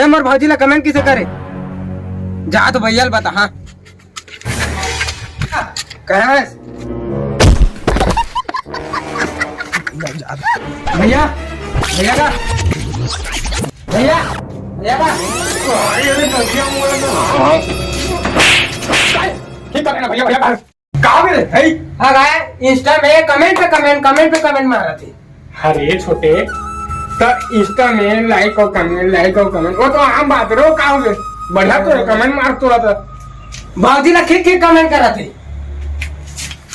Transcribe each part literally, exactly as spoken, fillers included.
ए, मोर भौजी ला कमेंट किसे करे? जा तो भैया ल बता, हाँ। कहे हस? भैया, भैया का? भैया, भैया का? अरे, अरे, भैया, मोला तो, हाँ। ठीक करे ना भैया, भैया का? का बे रे? हई? हाँ, गाय, Insta में comment पे comment, comment पे comment मारत हे। अरे छोटे, त Insta में like और comment, like और comment, वो तो आम बात रो, का हो गए? बढ़िया तो है, comment मार तो रहता। भौजी ला खिक खिक comment करत हे।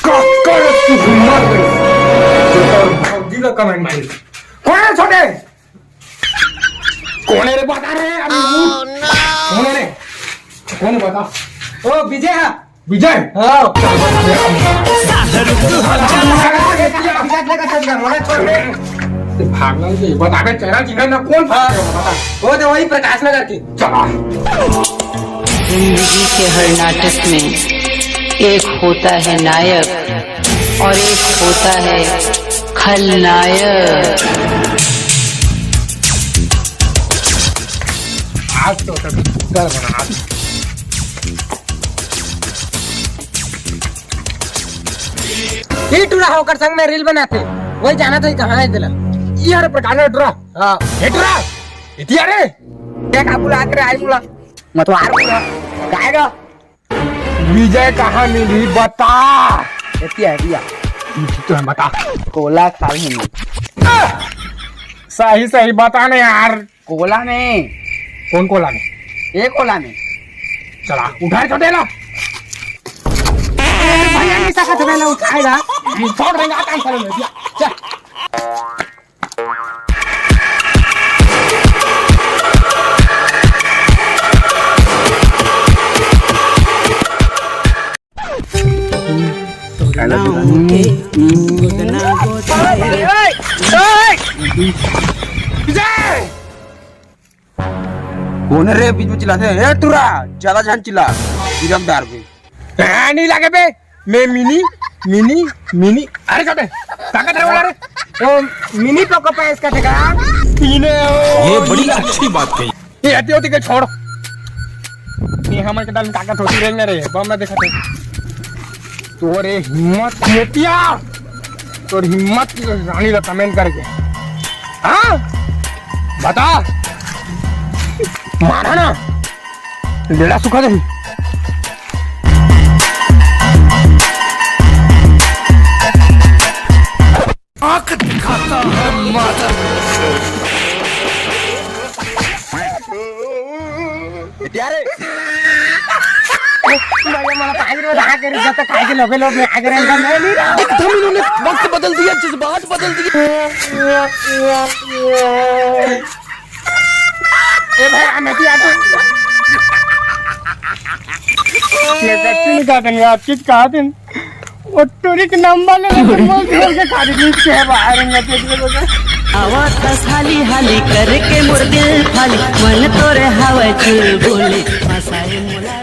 का करत तू हिम्मत है? जो तोर भौजी ला comment मारी। कौन है छोटे? कौन है रे? बता रे, अभी कौन है रे? कौन है बता? ओ, विजय है। विजय? हाँ। भागना चाहिए, बता बे, चेहरा चिन्ह ना कौन हाँ। बता। वो तो वही प्रकाश नगर की। चला। जिंदगी के हर नाटक में एक होता है नायक और एक होता है खलनायक। आज तो सब डर बना। ये टूरा होकर संग में reel बनाथे, वही जाना था कहाँ है दिला। ये हर प्रकार का टूरा। हाँ। ये टूरा, इतिया रे। क्या काबू ला कर आई मुला? मतवार मुला। काहेगा? विजय कहाँ मिली बता। एतिया, एतिया। तो है बता। कोला खा लेनी। सही सही बता ना यार। कोला में। कौन कोला में? एक कोला में। चला, उठा छोटे ला। भैया नहीं सकत है, मैं उठाएगा। छोड़ देंगे, आता है, चलो, भैया। चल। कौन रे बीच में चिल्लाथे? ए टूरा, ज्यादा झन चिल्ला, गिरफ्तार भी। ए, नहीं लागे बे, मैं मिनी, मिनी, मिनी। अरे छोटे, ताकत रे वाला रे। ओ, मिनी पोको पैस का ठेका। पीने ओ, ये बड़ी अच्छी बात कही। ये हती होती के छोड़। ये हमर के दल में ताकत होती रहेंगे रे, बम में देखा थे। तोरे हिम्मत होतिया, तोर हिम्मत की रानी ला comment करके। हाँ? बता। मारा ना। बेड़ा सुखा दही। आंख दिखाता है मादर। प्यारे। भैया, मला पाहिजे होतं, हा करीत जातं, काय केलं, लोभे लोभे, हा करीत जातं, नाही, नाही. एकदम इन्होंने वक्त बदल दिया, जज्बात बदल दिए। ए भाई, आ मेथी आटो। ये सच्ची नहीं कहा था, आज किस कहा था? वो टूरी के नंबर ले, तो बोल के खा दी, इसके है बाहर में, तो ये बोला। आवत हाली हाली करके मोर दिल खाली, मन तोरे हवे चुलबुली, फसाए मोला